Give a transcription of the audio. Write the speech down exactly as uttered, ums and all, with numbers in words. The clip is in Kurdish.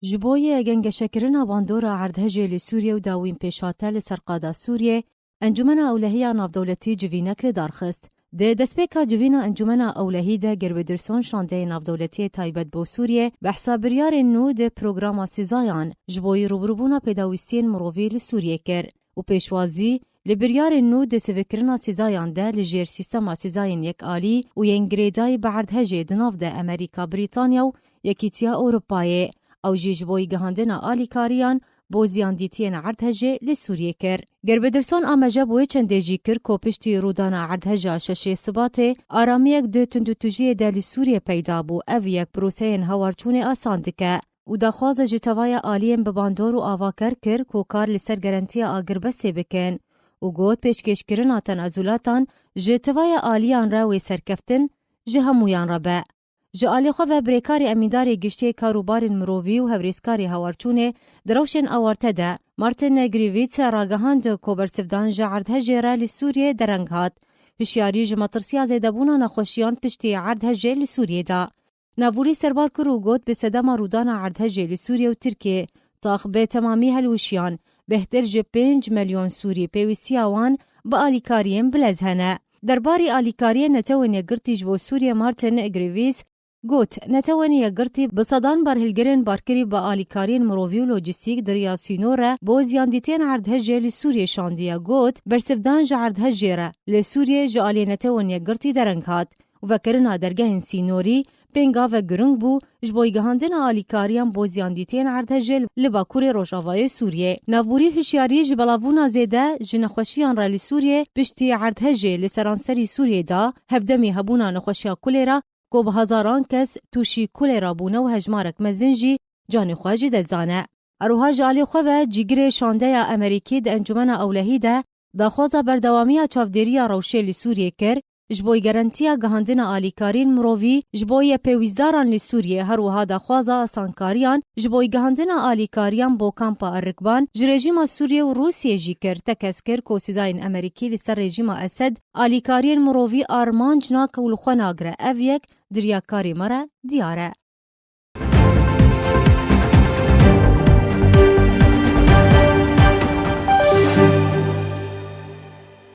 Ji bo yê gengeşekirina bandora erdhejê li Sûriyê û dawîn pêşhate li ser qada Sûriyê, Encûmena Ewlehî ya Navdewletî civînek li dar xist. Di destpêka civîna Encûmena Ewlehî de Gerbederson şandeyê navdewletiyê taybet bo Sûriyê behsa biryarên nû di programa sizayan ji bo yî rûbirûbûna pêdawîstiyên mirovî li Sûriyê kir û pêşwazî li biryarên nû di sivikirina sizayan de li jêr sîstema sizayên yekalî û yên girêdayî bi erdhejê di nav de Amerîka, Brîtanya û Yekîtiya Ewropayê. Ew jî ji bo gihandina alîkariyan bo ziyandîtiyên erdhejê li Sûriyê kir. Gerbederson amaje bi wê çendê jî kir ku piştî rûdana erdheja şeşê Sibatê, aramiyek di tundûtûjiyê de li Sûriyê peyda bû, ev yek proseyên hawarçûnê asan dike û daxwaza ji tevaya aliyên bi bandor û avaker kir ku kar li ser gerentiya agirbestê bikin û got pêşkêşkirina tenazulatan ji tevaya aliyan re wê serkeftin ji hemûyan re be. Ji alî xwe ve birêkarê emîndarê giştiyê karûbarên mirovî û hevrêzkarê hawarçûnê di rewşên awarte de Martin Griffiths ragihand ku bersivdan ji erdhejê re li Sûriyê dereng hat. Hişyarî ji metirsiya zêdebûna nexweşiyan piştî erdhejê li Sûriyê da. Navûrî serbal kir û got, bi sedema rûdana erdhejê li Sûriyê û Tirkiyê tax bi temamî helwişiyan, bêhtir ji pênc milyon Sûrî pêwîstiya wan bi alîkariyên bilez hene. Derbarî alîkariyên Netewên Yekgirtî ji bo Sûriyê Martin Griffiths got, Netewên Yekgirtî bi sedan berhilgirên barkirî bi alîkariyên mirovî û lojîstîk di riya sînor re bo ziyandîtiyên erdhejê li Sûriyê şandiye. Got, bersivdan ji erdhejê re li Sûriyê ji alî Netewên Yekgirtî dereng hat û vekirina dergehên sînorî pêngavek giring bû ji bo gihandina alîkariyan bo ziyandîtiyên erdhejê li Bakurê Rojavayê Sûriyê. Navbûrî hişyarî ji belavbûna zêde ji nexweşiyan re li Sûriyê piştî erdhejê li seranserî Sûriyê da, hevdemî hebûna nexweşiya kolera ku bi hezaran kes tûşî kolera bûne û hejmarek mezin jî canê xwe ji dest dane. Her wiha ji alî xwe ve cîgirê şandeya Amerîkî di Encûmena Ewlehî de daxwaza berdewamiya çavdêriya rewşê li Sûriyê kir, ji bo garantiya gihandina alîkariyên mirovî ji bo yê pêwîstdaran li Sûriyê, her wiha daxwaza asankariyan ji bo gihandina alîkariyan bo kampa Erikban ji rejîma Sûriyê û Rûsiyê jî kir, tekez kir ku sîzayên Amerîkî li ser rejîma Esed alîkariyên mirovî armanc nake û li xwe nagire. Ev yek di riya karê me re diyar e.